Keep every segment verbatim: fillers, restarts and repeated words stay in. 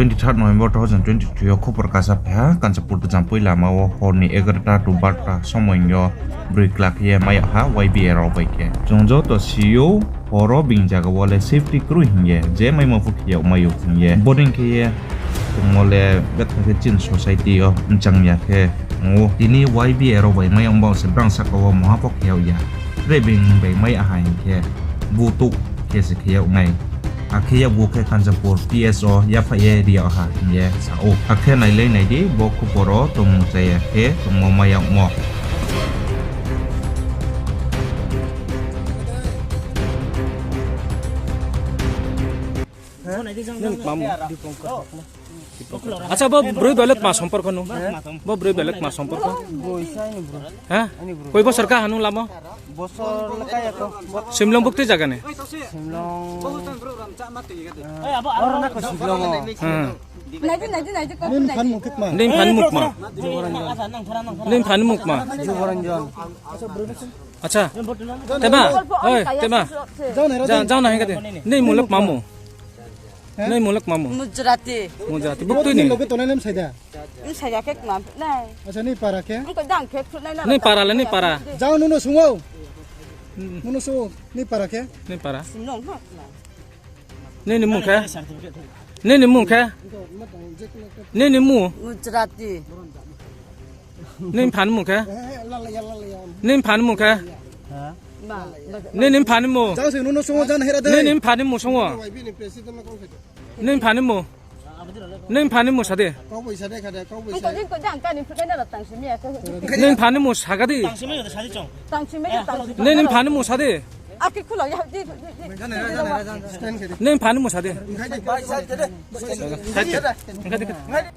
Twenty third November two thousand twenty three yo khupor kasa phai ha, Kanchanpur Dajangpui lama wo hor ni egarota to barota somoing yo broi kla khe ye mai yag ha Y B A rao bai khe. Chung joto si ou, hor wo being zaga wo le safety kroi hing ye, je maimo pho khe yag mai ou hing ye. Bodei khe ye tongmo le betha khe chini society yo mchang ya khe ong ou. Tini Y B A rao bai mai yag ba se brang sahka wo mungha pho khe yag ya. Tre being bai mai yag ha hing khe, butouh khe se khe yag nai. Akhe yakgu khe Kanchanpur P S wo yaphaih ye ri yag ha hing ye sa ou. Akhe nailai nai di, bo khupor wo tongmung chaya khe tongmo mai yagmo. Acha, bo broi bai le tma somporko nung? Bo broi bai le tma somporko? Koi bosor kha ha nung lamo? Simlong buktui zaga ni? Nini mpha ni mung kma? Acha, tema, oi, tema. Jang na hing kha de. Nini mung le kma mung? Nini mung le kma mung? Mujrati. Mujrati. Buktui ni? Nini para khe? Nini para le nini para? Jang nung no sung ou. Nung no sung ou. Nini para khe? Nini para. Nini mung khe? Nini mung khe? Nini mung? Nini mpha ni mung khe? Nini mpha ni mung khe? Nini mpha ni mung? Nini mpha ni mung sung ou? Nini mpha ni mung? Nini mpha ni mung sa di. Nini mpha ni mung sa kha di. Nini mpha ni mung sa di. Nini mpha ni mung sa di.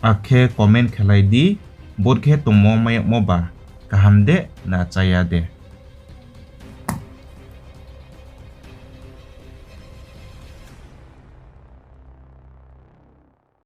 Akhe comment khelai di, bo khe tongmo mai yagmo ba kaham de na chaya de.